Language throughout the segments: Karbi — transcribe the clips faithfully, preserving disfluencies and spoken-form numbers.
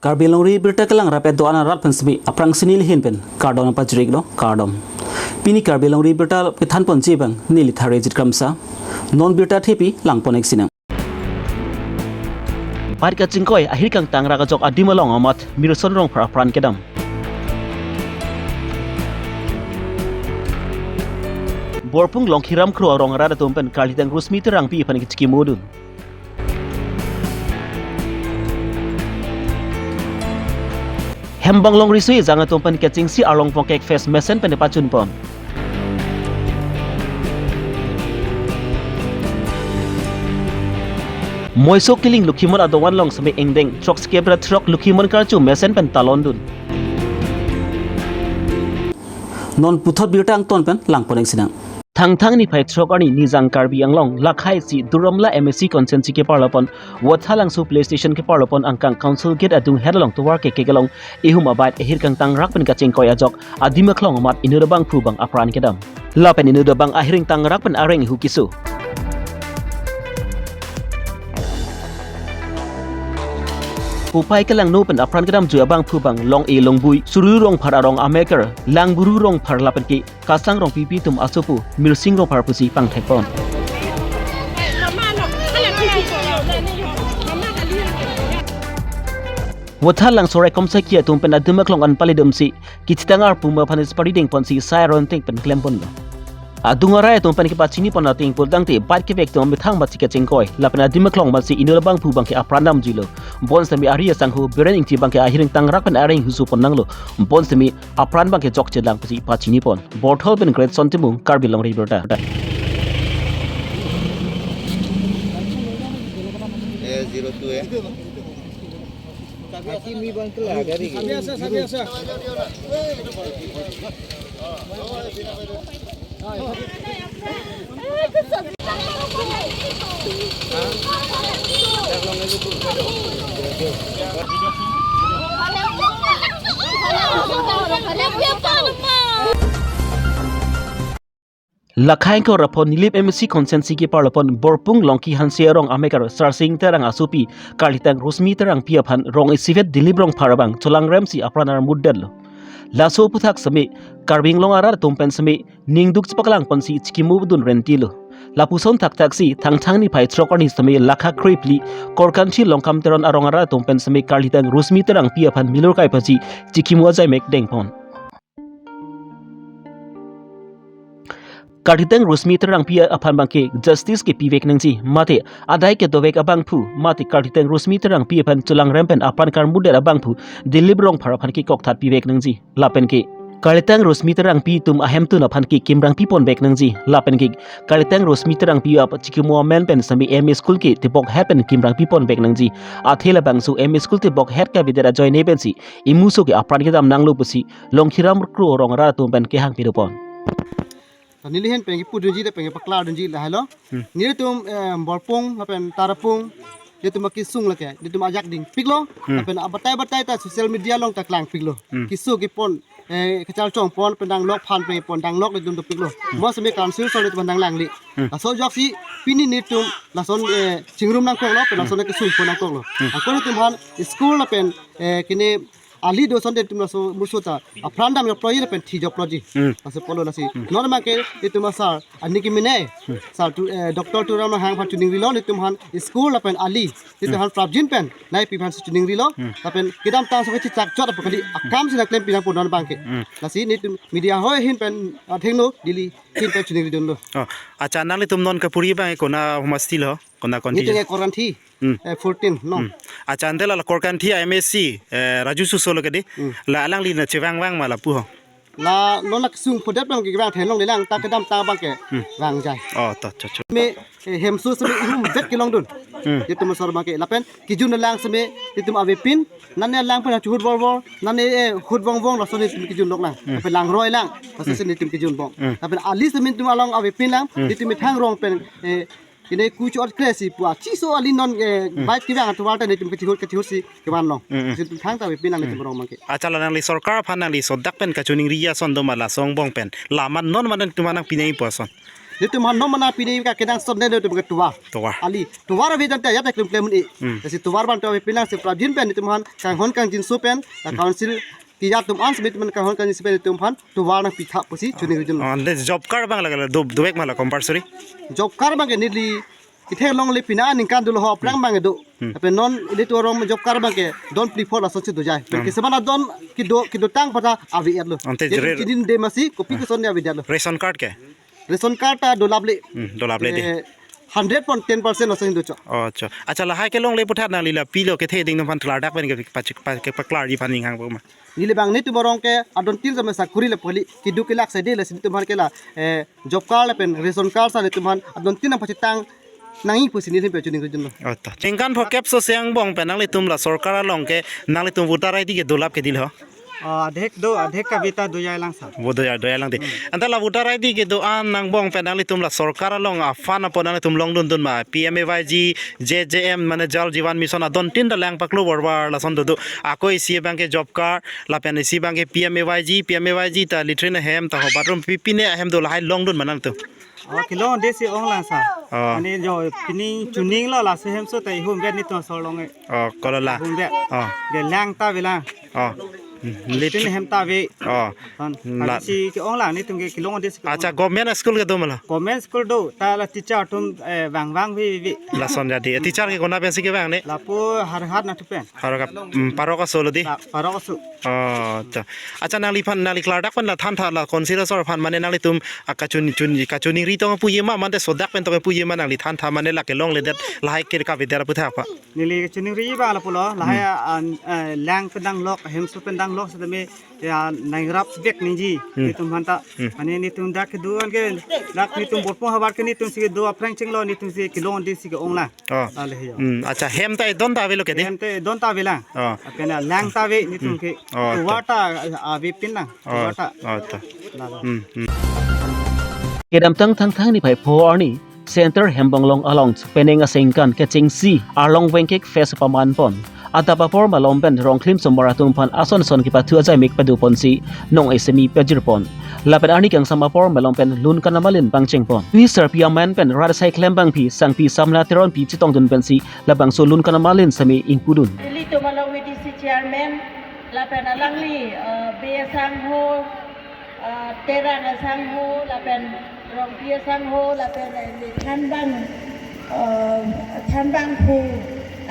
Karbi Longri Birta kelang rapet do-an arat pen semi aphrangsi neli ahin pen kardom pajirlo, kardom. Pini Karbi Longri Birta kethan ponji abang neli Tharejit Kramsa. Non birta thepi lang pon-ik sinang. Bike kachingkoi ahir kangtang rak ajok adim along amat Mirson Rongphar apran kedam. Borpung Longkiram Kro arong arat atum pen karlitang Rosmi Terangpi aphan kechikimodun. Hembang Longri Sui jang atum pen kechingsi arlong pongkek fest mesen pen pachun pon. Moiso Kiling Lokhimon adovan along semi ingdeng throk skebra throk Lokhimon karchu mesen pen talondun. Non puthot birta angton pen lang pon-ik sinang. Thangthang niphai throk arni Nijang Karbi Anglong lakhai si Duar Amla M A C constituency keparlo pon Wathalangso police station keparlo pon angkang council gate adung het along tovar kekek along ihum abike ahir kangtang rak pen kachingkoi ajok adim aklong amat inut abangphu abang apran kedam. Lapen inut abang ahir ingtang rak pen areng ihu kiso. Pupai kelangno pen apran kedamjui abangphu abang Long-e Longbui, Suru Rongphar arong ameker, Langburu Rongphar lapen ke Kasang Rongpipi atum asopo Mirsing Rongphar pusi pangthek pon. Wathalangso raikom saki atum pen adim aklong an palidamsi kithitang arpum aphan ispari ding ponsi sai aron ting pen klem ponlo. Adung arai atum pen kepachini pon ateng pultangte bike kevek atum amethang amatsi kachingkoi lapen adim aklong amatsi inut abangphu abangke apran damjuilo. Bonsitame ari asangho Biren Ingti abangke ahir ingtang rak pen areng ihuso pon nanglo. Bonsitame apran abangke chokche lang pusi pachini pon. Borthol pen Great Son Timung, Karbi Longri Birta. Lakhai ko rapon Nilip M A C constituency keparlo pon Borpung Longki Hanse arong ameker Sarsing Terang asopi karlitang Rosmi Terangpi aphan rong isivet Dilip Rongphar abang cholangremsi apran armut detlo. Laso aphuthak semi Karbi Anglong arat atum pen semi ningduk chepaklang ponsi chikimodun rentilo. Lapuson thakthaksi Thangthang niphai throk arni semi lakha krephli Korkanthi Longkam Teron arong arat atum pen semi karlitang Rosmi Terangpi aphan milur kai ponsi chikimo ajai mek deng pon. Karlitang Rosmi Terangpi aphan abangke justice kepivek nangji mate adai kedovek abangphu mate karlitang Rosmi Terangpi aphan cholangrem pen apran karmut det abangphu Dilip Rongphar aphan ke kokthat pivek nangji lapen ke karlitang Rosmi Terangpi atum ahemtun aphan ke kimrang pi ponvek nangji lapen ke karlitang Rosmi Terangpi ap chikimo amen pen semi M A school ke tebok het pen kimrang pi ponvek nangji. Athe labangso M A school tebok het kavedet ajoine pensi imuso ke apran kedam nanglo pusi Longkiram Kro arong arat atum pen kehang pidopon. Neli ahin pen kipudunji lapen kepaklardunji lahelo. Hmm. Nelitum, eh, Borpung lapen Tarapung, nelitum akesung lake, nelitum ajak dingpiklo. Hmm. Lapen abatai batai ta social media along ta klangpiklo. Hmm. Keso kepon, eh, kacharchong pon pen danglok phan pen pon danglok nelitum dopiklo. Hmm. Mo semi council so nelitum dang langli. Hmm. Laso ajoksi pini nelitum lason, eh, chingrum nangkoklo, pen lason kesung pon nangkoklo. Hmm. Angkon nelitum aphan school lapen, eh, kene ali do ason nelitum laso muso ta apran dam jokloji lapen thi jokloji. Hmm. Laso pulo lasi. Hmm. Non abangke nelitum asar aning kemene. Hmm. Sar tu, eh, Doctor Tuliram Ronghang aphan choningrilo nelitum aphan school lapen ali. Nelitum aphan prapjin pen nangpi aphan si choningrilo. Hmm. Lapen kedamtang so kachechak chot apot kali akam si nangklem pinang pon non abangke. Hmm. Lasi nelitum media hoi ahin pen athengno Delhi ahin pen choningridunlo. Oh, acha nanglitum non kapuri abang kona humasti lo, kona condition? Nelitum ke Korkanthi. Hmm. Eh, fourteen, no? Hmm. Acha ante la Korkanthi M A C, eh, Raju Suso lo kedi. Hmm. La alangli nangchevangvang ma lapu ho? La non la kesung phodet abang kevang theklongle lang ta kedamtang abangke. Hmm. Vang jai. Oh, to, to, to. Me, eh, hemso semi ihum vet kelongdun. Hmm. Nelitum asor abangke lapen kejun lang semi nelitum avepin. Nane lang pen chehut vorvor. Nane, eh, hut vongvong laso nelitum kejun lok lang. Hmm. Lapen langroi lang. Laso Hmm. si nelitum kejun bong. Hmm. Lapen ali semi nelitum along avepin lang. Hmm. Nelitum methang rong pen, eh, kene kuchu ot kresi pu achiso ali non, eh, Hmm. bike kevang atovar ta nelitum kachihut kachihut si kevan long. Hmm, hmm. Nelitum thangta avepin lang Hmm. nelitum rong abangke. Acha la nangli sorkar aphan nangli sodak pen kachoningri ason do ma laso angbong pen. La man non man nangtum aphan nangpi nangji pu ason. Netum aphan non mane pini ke kenangsot ne netum ke tovar. Tovar. Ali tovar ave tangte ajat klem klem un-e. Hmm. Lasi tovar abang to ave pinang si prapjin pen netum aphan kanghon kangjinso pen la council kejat atum an si netum aphan kanghon kangjinso pen netum aphan tovar nangpitha pusi choningri dun. Oh, ante job card abang lake do, dovek ma la compulsory? Job card abang ke neli kethe longle pini aningkan dolo ho aphrang abang do. Hmm. Tapi non ili tovar along job card abang ke don phli phongo lasonsi dojai. Hmm. Ke semana don kedo, kedotang pada ave-etlo. Ante jadi jere- chini de masi kopi koson ne ave-etlo. Ration card ke? Ration card ta dolap le. Hmm, dolap le de. Eh, hundred pon ten percent lasonsi dochot. Oh, acha. Acha, lahai kelongle aphuthak nangli la pilo kethe ding atum aphan klardak pen ke pachik pa ke paklarji aphan ning hang ma? Neli abang netum arong ke adon tin jame sakuri le poli kedo kelak sede lasi netum aphan ke la, eh, job card lapen ration card si netum aphan adon tin nangpachitang nangji pusi neli pen choningri dunlo. Oh, ta. Ningkan phokep so se angbong pen nanglitum la sorkar along ke nanglitum voter I D ke dolap ke dilo? Ah, adhek do, adhek kave ta dojai lang sir. Bo dojai, dojai lang de. Hmm. Ante la voter I D kedo-an angbong pen nanglitum la sorkar along a-fund apot nanglitum longdun dun ma, P M A Y G, J J M, mane Jal Jeevan Mission adon tin ta lang paklo borbar lason dodo. Ako isi abang ke job card, lapen isi abang ke P M A Y G, P M A Y G ta latrine ahem ta ho bathroom pi pine ahem do lahai longdun ma nangtum? Oh, kelongdesi ong lang sir. Oh. Ani jo pini choninglo laso ahemso ta ihumvet netum asor along e. Oh, kolola. Ihumvet. Oh. Ke lang ta ave lang. Oh. Hmm, lit- Tin hem ta ave. Oh. Kon, la- Kali si ke-ong lang netum ke kelongdesi ke-ong. Acha, government school kedo ma la? Government school do, ta la teacher atum, eh, vang vang ave ave. Lason jadi. Eh, teacher ke konat pensi kevang ne? Lapu Howraghat anatthu pen. Howraghat, mm, parok aso lo di? Pa-, parok aso. Oh, ta. Acha, nangliphan, nangli klardak pen la thantha la council asor aphan mane nanglitum akachun chun kachoningri tong puji ma mante sodak pen tong puji ma nangli thantha mane la kelongledet lahai ke kavedet aphuthak pa? Neli kachoningri abang lapulo, lahai, hmm, ah, eh, lang pen danglok, ahemso pen danglok setame ya nangrap vek ningje, hmm, netum aphan ta. Hmm. Ani netum dak kedo-an ke, dak netum Borpung havar ke netum si kedo aphrang chenglo netum si kelongdesi ke-ong lang. Oh. Ale he yo. Hmm, acha, hem ta don ta avelo ke de? Hem ta don ta ave lang. Oh. Apena lang ta ave netum ke. Oh, tovar ta ave pin lang. Oh, tovar ta. Oh, ta. Lalo. Hmm, hmm. Kedamtang Thangthang niphai pho arni Center Hembonglong along penang asengkan kechengsi Arlong Vengkek Fest paman pon. Adap apor malom pen Rongkhlim somar atum aphan ason ason kepathu ajaimek pado ponsi nong esemi pajir pon. Lapen arni kangsam apor malom pen Lunkan Amalin pangcheng pon. Ni sarpi amen pen rat asai klembangpi Sangpi Samla Teronpi chetongdun pensi labangso Lunkan Amalin semi ingpudun. Ilitum along V D C chairman, lapen alangli, eh, Bey asangho, eh, Terang asangho, lapen Rongpi asangho, lapen, eh, Thanbang, eh, Thanbangphu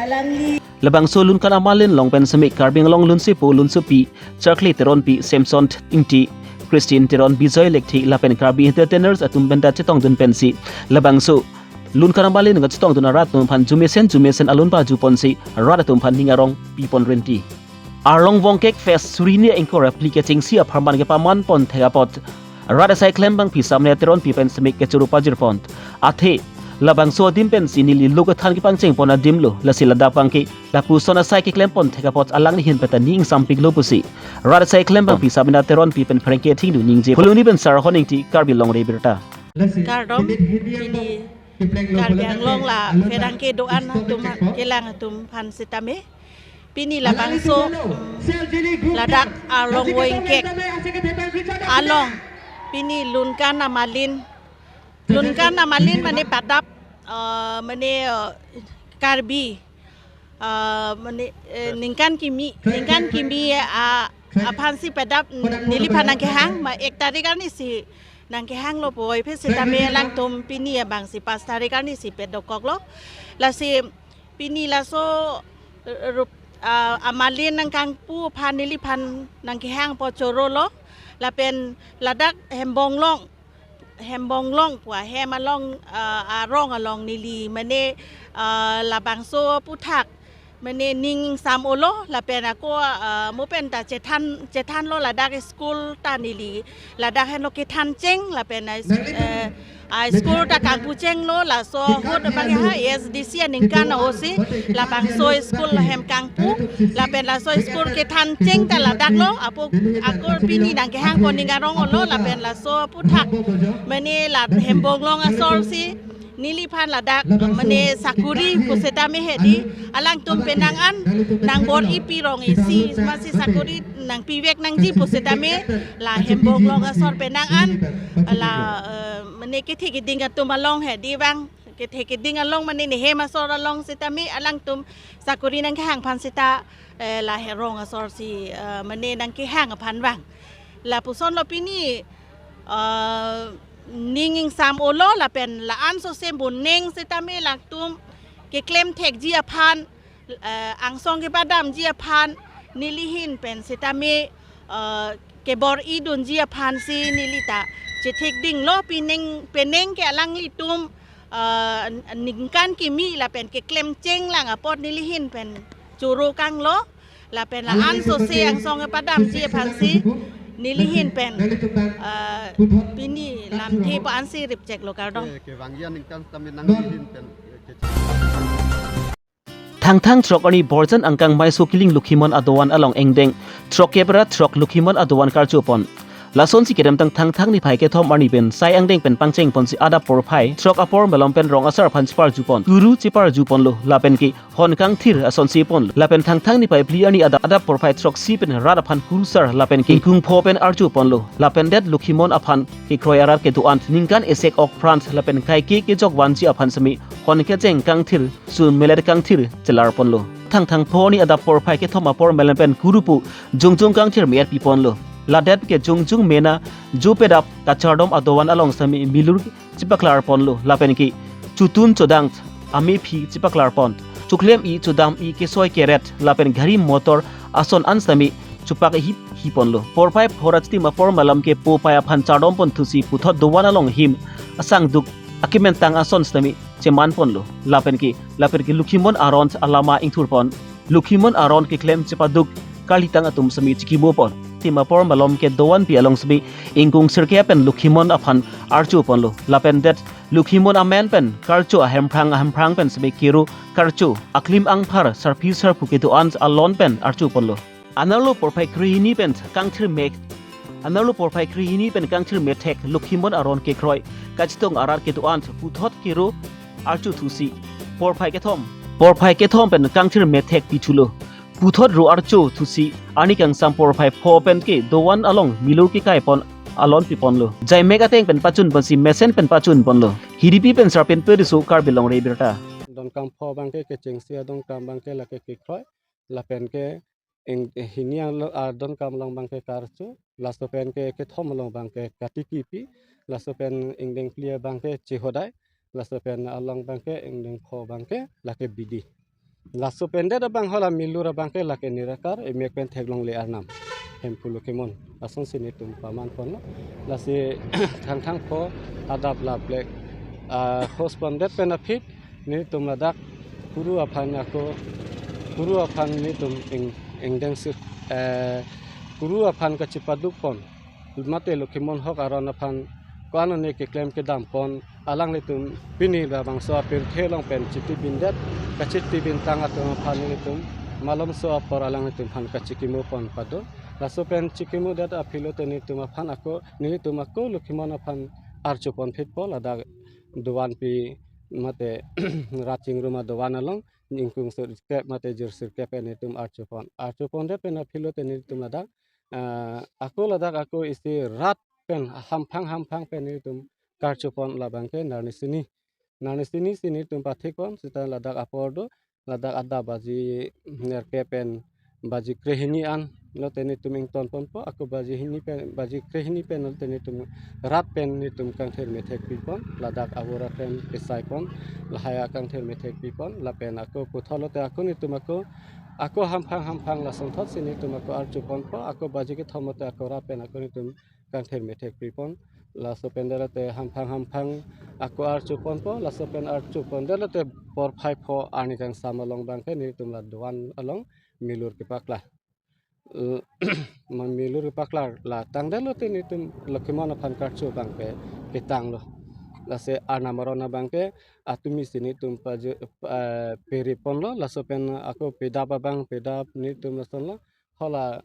alangli. Labangso Lunkan Amalin along pen semi Karbi Anglong lunsepo lunsepi, Charkli Teronpi, Samson Ingti, Christine Teron, Bijoy Lekthe, lapen Karbi Entertainers atum pen ta chetongdun pensi labangso Lunkan Amalin ngat chetongdun arat atum aphan jumesen jumesen alun paju ponsi rat atum aphan ning arong pipon renti. Arlong Vengkek Fest suri hini ingkoi ra phli kechengsi apharman kepaman pon thek apot rat asai klembangpi Samla Teronpi pen semi kechoro pajir pon. Athe labangso adim pensi neli lo kethan kepangcheng pon adim lo, lasi ladak abang ke lapuson asai keklem pon thek apot alangli ahin pen ta ning sampik lo pusi rat asai klembangpi Samla Teronpi pen pherangke athengno ningje. Phuloni pen Sarhon Ingti, Karbi Longri Abirta. Kardom, pini Karbi Anglong la pherangke do-an atum kelang atum aphan setame. Pini labangso, mm, ladak Arlong Vengkek along pini Lunkan Amalin. Lunkan Amalin mane padap, eh, mane, eh, Karbi, eh, mane, eh, ningkan kimi, ningkan kimi, eh, a-, aphansi padap neliphan nangkehang, ma ek tarik arnisi nangkehanglo puvoiphit setame alangtum pini abangsi pas tarik arnisi padokoklo. Lasi pini laso, eh, rup, ah, Amalin nangkangpu aphan neliphan nangkehang apot chorolo. Lapen ladak Hembonglong, Hembonglong pu ahem along, ah, arong along neli mane, ah, labangso aphuthak mane ning sam-olo lapen ako, ah, mo pen ta chethan, chethanlo ladak school ta neli ladak henlo kethan cheng lapen, ah, eh, ah, school ta kangpu chenglo, laso ahut abang ha A S D C aningkan ahutsi labangso school hem kangpu lapen laso school kethan cheng ta ladak lo, apo ako pini nangkehang pon ning arong-olo lapen laso aphuthak mane la Hembonglong asorsi Neliphan ladak mane sakuri pusitame hedi, alangtum penang an nangbor-ipi rong isi, masi sakuri nangpivek nangji pusitame la Hembong Long asor penang an la, eh, mane kethe keding atum along hedi vang, kethe keding along mane nehem asor along sitame alangtum sakuri nangkehang aphan sita, eh, la he rong asor si, eh, mane nangkehang aphan vang. Lapusonlo pini, eh, ning ingsam olo lapen la-an sose boneng sitame latum keklem thekji aphan, eh, angsong kepadamji aphan nelihin pen sitame, eh, kebor-idunji aphan si nelita chethekdinglo, penang penang ke alanglitum, eh, ningkan kimi lapen keklem chenglang apot nelihin pen choro kanglo. Lapen la-an sose angsong kepadamji aphan si nelihin pen, eh, pini lamthe pa ansi ripcheklo, kardom. Ke, kevangji aningkan sitame nanglihin pen, eh, ke- Thangthang throk arni Borjan angkang Maiso Kiling Lokhimon adovan along ingdeng throkkep ra throk Lokhimon adovan karchopon. Lasonsi kedamtang Thangthang niphai kethom arni pen sai angdeng pen pangchengponsi adap porphai throk apor malom pen rong asar aphan cheparjupon, kuru cheparjuponlo, lapen ke hon kangthir asonsi ponlo. Lapen Thangthang niphai phli arni adap, adap porphai throksi pen rat aphan kurusar lapen ke ingkung pho pen archoponlo. Lapen det Lokhimon aphan kekroi arat kedo-an ningkan esek ok phrang lapen kaike kejok vanji aphan sitame hon kecheng kangthir, sun melet kangthir chelarponlo. Thangthang pho arni adap porphai kethom apor malom pen kuru pu jongjong kangthir me-et piponlo. Ladet ke jongjong mena jo pedap kachardom adovan along sitame milur chepaklarponlo, lapen ke chotun chodang amephi chepaklarpon, choklem-i chodam-i kesoi keret lapen gari motor ason an sitame chopak-i hip hiponlo. Porphai pho ra chitim apor malom ke po pai aphan chardompon thusi puthot dovan along him asangduk akementang ason sitame chemanponlo, lapen ke, lapen ke Lokhimon aron alama ingthurpon. Lokhimon aron keklem chepaduk karlitang atum sitame chikimopon. Chitim apor malom ke dovan pi along sitame ingkung sirkep pen Lokhimon aphan archoponlo. Lapen det Lokhimon amen pen karcho ahemphrang ahemphrang pen sitame kero karcho, aklim angphar, sarpi sarpo kedo-an alon pen archoponlo. Anerlo porphai krehini pen kangthir me, anerlo porphai krehini pen kangthir methek Lokhimon aron kekroi kachetong arat kedo-an puthot kero archo thusi porphai kethom, porphai kethom pen kangthir methek pithulo. Puthot ro archo thusi arni kangsam porphai pho pen ke dovan along milur kekaipon alon piponlo. Jaimek ateng pen pachunponsi mesen pen pachunponlo. Hidipi pen Sarpin Pediso, Karbi Longri Abirta. Donkam pho abangke kechengsi adonkam abangke lake kekroi. Lapen ke ing-, hini along, ah, donkam along abangke karcho, laso pen ke kethom along abangke katikipi, laso pen ingdeng phli abangke chehodai, laso pen along abangke ingdeng pho abangke lake bidi. Laso pen det abang hala milur abangke lake nirakar, emek pen theklongle arnam. Hemphu Lokhimon asonsi netum pamanponlo. Lasi Thangthang pho adap laplek, ah, host pondet pen aphi nelitum ladak kuru aphan ako, kuru aphan nelitum ing, ingdeng sir, eh, kuru aphan kachepadukpon, mate Lokhimon ahok aron aphan ko-an ne keklem kedampon, alanglitum pini labangso apirthe along pen chitibindet, kachitibintang atum aphan nelitum malomso apor alanglitum aphan kachikimopon pado. Laso pen chikimodet aphi lote nelitum aphan ako, nelitum ako Lokhimon aphan archopon phitpo, ladak dovan pi mate rat chingrum adovan along ingkung sirkep mate jir sirkep pen nelitum archopon. Archopondet pen aphi lote nelitum ladak, ah, ako ladak ako isi rat pen hamphang hamphang pen nelitum karchopon labangke narni sini. Narni sini si nelitum pathikpon sita ladak apor do, ladak adap baji nerkep pen baji krehini an lote nelitum ingtonponpo, ako baji hini pen, baji krehini pen lote nelitum rat pen nelitum kangthir methek pipon, ladak avur aklem kesaipon, lahai akangthir methek pipon, lapen ako puthot lote ako nelitum ako, ako hamphang hamphang lasonthotsi nelitum ako archoponpo, ako baji kethom lote ako rat pen ako nelitum kangthir methek pipon, laso pen det lote hamphang hamphang ako archoponpo, laso pen archopondet lote porphai pho arni kangsam along abangke nelitum la dovan along milur kepaklar. Eh, ma milur kepaklar la tangdet lote nelitum Lokhimon aphan karcho abangke ketanglo. Lasi arnam aron abangke atum isi nelitum paje, eh, periponlo, laso pen ako pedap abang pedap nelitum lasonlo. Hala,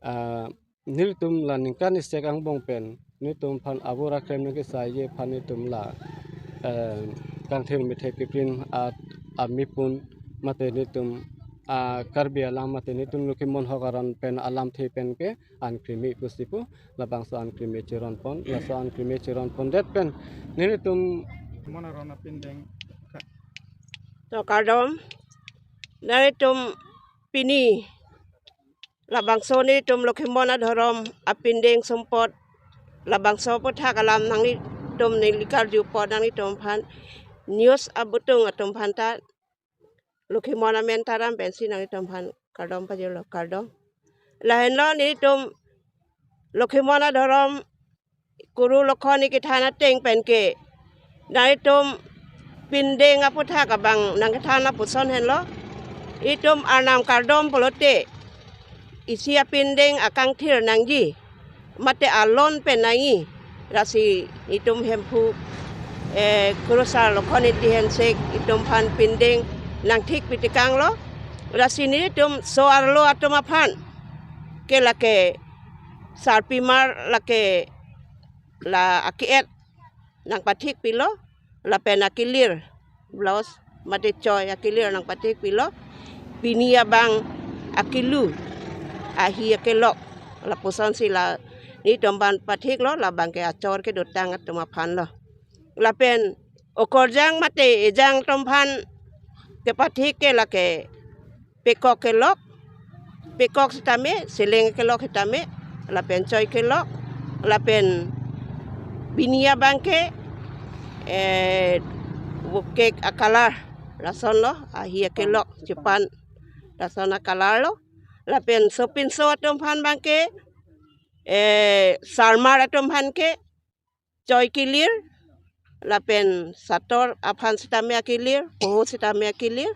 ah, nelitum la ningkan isek angbong pen nelitum aphan avur aklem nangkesaiji aphan nelitum la, eh, kangthir methek keprin a, amepun mate nelitum a, Karbi alam mate nelitum Lokhimon hok aron pen alamthe pen ke an krimi pusi pu, labangso an krimi chironpon, laso an krimi chironpondet pen nelitum Lokhimon aron apindeng ka- To kardom, nelitum pini labangso nelitum Lokhimon adhorom apindeng sumpot, labangso aphuthak alam nanglitum neli karju apot nanglitum aphan news abutung atum aphan ta Lokhimon amen ta ram pensi nanglitum aphan kardom pajirlo, kardom. Lahenlo nelitum Lokhimon adhorom Kuru Lokhon ni kethan ateng pen ke nelitum pindeng aphuthak abang nangkethan lapuson henlo. Itum Arnam kardom pulote isi apindeng akangthir nangji mate alon pen nangji, lasi itum Hemphu, eh, Kurusar Lokhon Ingti Hensek itum aphan pindeng nangthik pitekanglo. Lasi nelitum so-arlo atum aphan ke lake sarpimar lake la ake-et nangpathik pilo, lapen akelir, blouse mate choi akelir nangpathik pilo. Pini abang akelu, ahi akelok, lapuson si la nelitum aphan pathiklo, labang ke achor kedotang atum aphanlo. Lapen okorjang mate ejang atum aphan kepathik ke lake pekok kelok, pekok sitame, seleng kelok sitame, lapen choi kelok, lapen pini abang ke, eh, kek acolor, lasonlo, ahi akelok, chepan, lason acolor lo, lapen sopinso atum aphan abang ke, eh, sarmar atum aphan ke, choi kelir, lapen sator aphan sitame akelir, poho sitame akelir,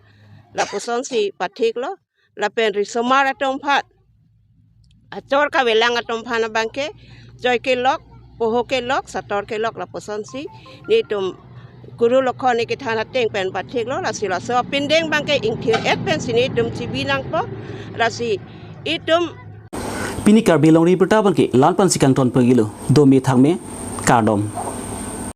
lapuson si pathiklo, lapen risomar atum aphan, achor kavelang atum aphan abang ke, choi kelok, poho kelok, sator kelok, lapuson si nelitum Kuru Lokhon ni kethan ateng pen pathiklo, lasi laso apindeng abang ke ingthir-et pensi nelitum chibi nangpo, lasi itum Pini Karbi Longri Abirta abang ke la-an pensi kangton pagilo, dome thakme, kardom.